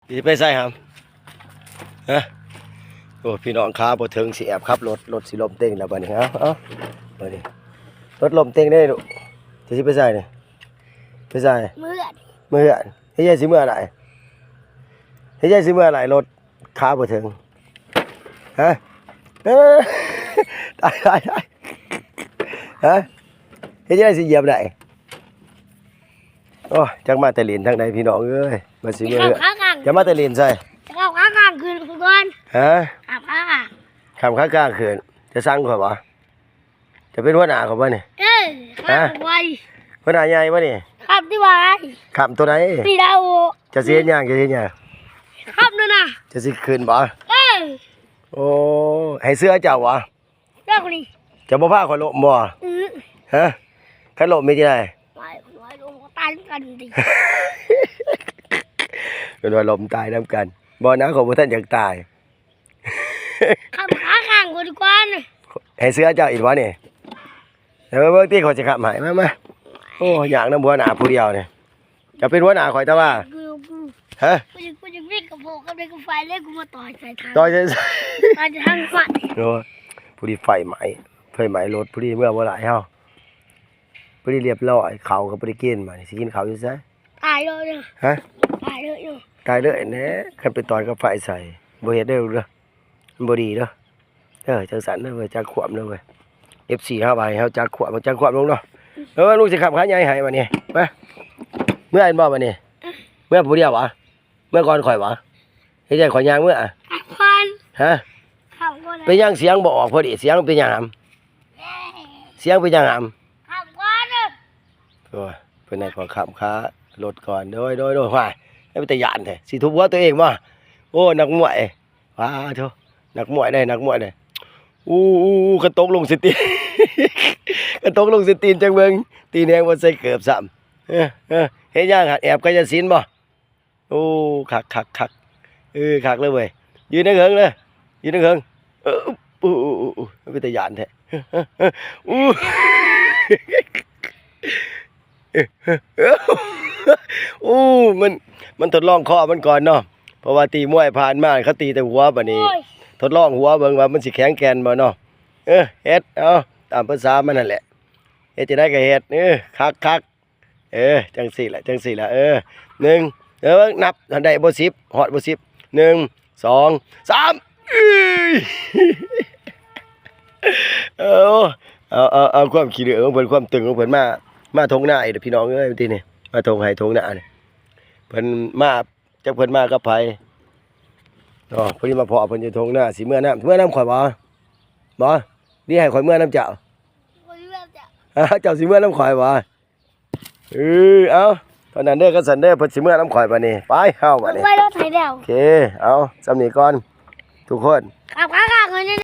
ຊິໄປໃສຫຳ? ຮະ? ໂອ້ ພີ່ນ້ອງ ຂາບໍ່ເຖິງ ຊິແອບຂັບລົດ ລົດຊິລົ້ມເຕັງແລ້ວບັດນີ້. ເອົາ ເອົາ ບັດນີ້ລົດລົ້ມເຕັງເດ້ລູກ. ເຈົ້າຊິໄປໃສນີ້? ໄປໃສ? ເມືອ ເມືອ. ເຮັດຫຍັງຊິເມືອໄດ້? ເຮັດຫຍັງຊິເມືອໄດ້? ລົດ ຂາບໍ່ເຖິງ. ຮະ? ເອີ ຕາຍ ຕາຍ ຕາຍ. ຮະ? ເຮັດຈັ່ງໃດຊິຢຽບໄດ້? ໂອ້ຍ ຈັກມາແຕ່ຫຼິ້ນທາງໃດພີ່ນ້ອງເອີຍ. ມາຊິເມືອ ຂ້າມຂາກາງ ຈະມາແຕ່ຫຼິ້ນໃສ? ຂ້າມຂາກາງຂຶ້ນກ່ອນ. ຮະ? ຂ້າມຂາກາງ ຂ້າມຂາກາງຂຶ້ນ. ຈະສັ່ງຂ້ອຍບໍ່? ຈະເປັນຫົວໜ້າຂ້ອຍບໍ່ນີ້? ເອີ ຮະ? ຂ້າມໄວ ຫົວໜ້າໃຫຍ່ບໍ່ນີ້? ຂ້າມທີ່ວ່າ ຂ້າມຕົວໃດ? ທີ່ລາວ. ຈະຊິເຮັດຫຍັງ? ຈະຊິເຮັດຫຍັງ? ຂ້າມໂດນນະ. ຈະຊິຂຶ້ນບໍ່? ເອີ ໂອ້ ໃຫ້ເຊື່ອເຈົ້າບໍ່? ເຈົ້ານີ້ ເຈົ້າບໍ່ພາຂ້ອຍລົ້ມບໍ່? ອື ຮະ? ຄັນລົ້ມເຮັດຈັ່ງໃດ? ໄວ້ ໄວ້ລົງກໍຕາຍນຳກັນຕິ. ເພິ່ນວ່າລົ້ມຕາຍນຳກັນ. ບໍ່ນະ ຂ້ອຍບໍ່ທັນຢາກຕາຍ. ຂ້າມຂາຂ້າງກ່ອນດີກວ່ານະ. ໃຫ້ເຊື່ອເຈົ້າອີກບໍ່ນີ້? ເອົາເບິ່ງຕິ ຂ້ອຍຊິຄ້ຳໃຫ້. ມາ ມາ. ໂອ້ ຢາກນຳຫົວໜ້າຜູ້ດຽວນີ້. ຈະເປັນຫົວໜ້າຂ້ອຍແຕ່ວ່າ ຄື ຮະ? ກູຈະ ກູຈະວິ່ງກັບພວກກັບເດັກກັບໄຟເລີຍ ກູມາຕໍ່ໃສ່ທາງ ຕໍ່ໃສ່ ຕໍ່ໃສ່ທາງໄຟ. ໂອ້ ພໍດີໄຟໄໝ້ ໄຟໄໝ້ລົດ ພໍດີເມືອບໍ່ຫຼາຍເຮົາ ພໍດີລຽບຮ້ອຍ. ເຂົ້າກໍບໍ່ໄດ້ກິນ ບາດນີ້ຊິກິນເຂົ້າຢູ່ໃສ? ຕາຍເລີຍເນາະ. ຮະ? ຕາຍເລີຍເນາະ. ຕາຍເລີຍແນ່ ຄັນໄປຕໍ່ກັບໄຟໃສ່ ບໍ່ເຮັດເດີລູກເດີ. ມັນບໍ່ດີເດີ. ເອີ ຈັ່ງຊັ້ນເດີເວີຍ ຈັກຂວບເດີເວີຍ. ເອັຟຊີ ເຮົາວ່າໃຫ້ເຮົາຈັກຂວບ ຈັກຂວບລົງເນາະ. ເອີ ລູກຊິຂັບຂາໃຫຍ່ໃຫ້ບັດນີ້. ມາ ເມືອແມ່ນບໍ່ບັດນີ້? ເມືອຜູ້ດຽວຫວາ? ເມືອກ່ອນຂ້ອຍຫວາ? ເຮັດໃຫ້ຂ້ອຍຍ່າງເມືອ. ຂ້າມກ່ອນ. ຮະ? ຂ້າມກ່ອນ. ເປັນຫຍັງສຽງບໍ່ອອກພໍດີ? ສຽງເປັນຫຍັງຫຳ? ສຽງເປັນຫຍັງຫຳ? ຂ້າມກ່ອນເດີ. ໂອ້ຍ ເພິ່ນໃຫ້ຂ້ອຍຂັບຂາລົດກ່ອນ. ໂດຍ ໂດຍ ໂດຍ. ຫວາຍ ເປັນຕາຢ້ານແທ້ ຊິທຸບຫົວຕົວເອງບໍ່? ໂອ້ ນັກມວຍ. ປາໂທ້ ນັກມວຍເດ້ ນັກມວຍເດ້. ອູ້ ອູ້ ອູ້ ຄັນຕົກລົງໃສ່ຕີນ ຄັນຕົກລົງໃສ່ຕີນ ຈັກເບິ່ງ ຕີນແຮງບໍ່ໃສ່ເກີບຊ້ຳ. ເອີ ເອີ ເຮັດຫຍັງຫັ້ນ ແອບກາຍະສິນບໍ່? ໂອ້ ຄັກ ຄັກ ຄັກ. ເອີ ຄັກເລີຍເວີຍ ຢືນເທິງໆ ເລີຍ ຢືນເທິງໆ. ເອີ ອູ້ ອູ້ ອູ້ ອູ້ ເປັນຕາຢ້ານແທ້. ອູ້ ອູ້ ມັນ ມັນທົດລອງຄໍມັນກ່ອນເນາະ ເພາະວ່າຕີມວຍຜ່ານມາ ເຂົາຕີແຕ່ຫົວ ບາດນີ້ ໂອ້ຍ ທົດລອງຫົວເບິ່ງວ່າມັນຊິແຂງແກ່ນບໍ່ເນາະ. ເອີ ເຮັດ ເອົາ ຕາມພາສາມັນຫັ້ນແຫຼະ ເຮັດຈັ່ງໃດກໍເຮັດ. ເອີ ຄັກໆ ເອີ ຈັ່ງຊີ້ແຫຼະ ຈັ່ງຊີ້ແຫຼະ. ເອີ ໜຶ່ງ ເອີ ນັບ ໄດ້ບໍ່ສິບ ຮອດບໍ່ສິບ ໜຶ່ງ ສອງ ສາມ. ເອີ ເອົາ ເອົາ ເອົາຄວາມຂີ້ເຫຼືອຂອງເພິ່ນ ຄວາມຕຶງຂອງເພິ່ນ ມາ ມາທົ່ງນາອີກ ພີ່ນ້ອງເອີຍ. ມື້ກີ້ນີ້ມາທົ່ງໄຮ່ທົ່ງນານີ້ ເພິ່ນມາ ຈັກເພິ່ນມາກັບໃຜເນາະ. ພໍດີມາພໍ້ເພິ່ນຢູ່ທົ່ງນາ ຊິເມືອນຳ ເມືອນຳຂ້ອຍບໍ່? ບໍ່ ຫຼືໃຫ້ຂ້ອຍເມືອນຳເຈົ້າ? ຂ້ອຍເມືອນຳເຈົ້າ. ເຈົ້າຊິເມືອນຳຂ້ອຍບໍ່? ເອີ ເອົາ ເທົ່ານັ້ນເດີ ຄັນຊັ້ນເດີ ເພິ່ນຊິເມືອນຳຂ້ອຍບາດນີ້. ໄປ ເຮົາບາດນີ້ ໄປລົດໄຖແລ້ວ. ໂອເຄ ເອົາ ສ່ຳນີ້ກ່ອນທຸກຄົນ. ຄັບ ຄັບ.